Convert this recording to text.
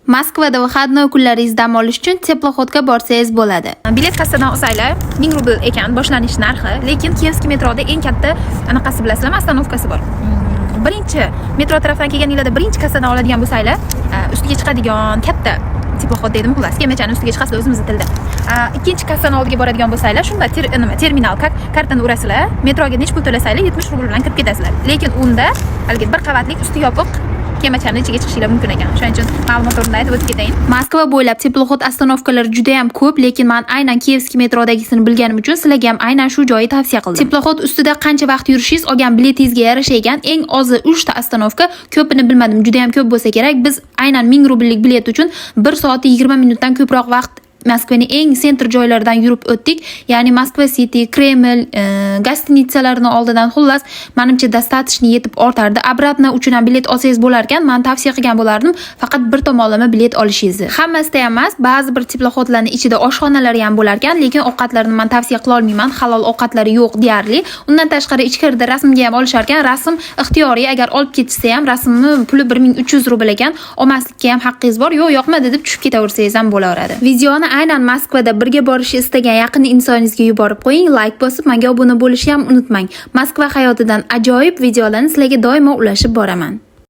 Moskvada выходной kunlaringiz dam olish uchun теплоход ga borsangiz bo'ladi. Bilet kassadan olsanglar, 1000 rubl ekan boshlanish narxi, lekin Kiyevskiy metroda eng katta anaqasi, bilasizlarmi, остановка si bor. Birinchi metro tarafdan kelganinglarda birinchi kassadan oladigan bo'lsanglar, ustiga chiqadigan katta теплоход deydimi, xullas, kemachani ustiga chiqasizlar o'zimizni tilda. Ikkinchi kassani oldiga boradigan bo'lsanglar, shunda nima, terminal, как kartani urasizlar, metroga necha pul to'lasanglar, 70 rubl bilan kirib ketasizlar. Lekin unda haligi bir qavatlik, usti yopiq kemachani ichiga chiqishinglar mumkin ekan. Shuning uchun ma'lumot o'rnida aytib o'tib ketayin. Moskva bo'ylab теплоход остановка lari juda ham ko'p, lekin men aynan Kiyevskiy metrodagisini bilganim uchun sizlarga ham aynan shu joyi tavsiya qildim. Теплоход ustida qancha vaqt yurishingiz olgan biletingizga yarasha ekan. Eng ozi 3 ta остановка, ko'pini bilmadim, juda ham ko'p bo'lsa kerak. Biz aynan 1000 rubllik bilet uchun 1 soat 20 minutdan ko'proq vaqt Moskvaning eng центр joylaridan yurib o'tdik. Ya'ni Moskva City, Kreml, гостиница larni oldidan, xullas, manimcha, достаточно yetib ortardi. Обратно uchun ham bilet olsangiz bo'lar ekan. Men tavsiya qilgan bo'lardim, faqat bir tomonlama bilet olishingizni. Hammasida ham emas, ba'zi bir теплоход larning ichida oshxonalari ham bo'lar ekan, lekin ovqatlarni men tavsiya qila olmayman. Halol ovqatlari yo'q deyarli. Undan tashqari, ichkarida rasmga ham olishar ekan. Rasm ixtiyoriy, agar olib ketishsa ham rasmni puli 1300 rubl ekan. Olmaslikka ham haqqingiz bor. Yo'q, yoqmadi deb tushib ketaversangiz ham bo'laveradi. Videoni aynan Moskvada birga borishni istagan yaqin insoningizga yuborib qo'ying, layk bosib, menga obuna bo'lishni ham unutmang. Moskva hayotidan ajoyib videolarni sizlarga doimo ulashib boraman.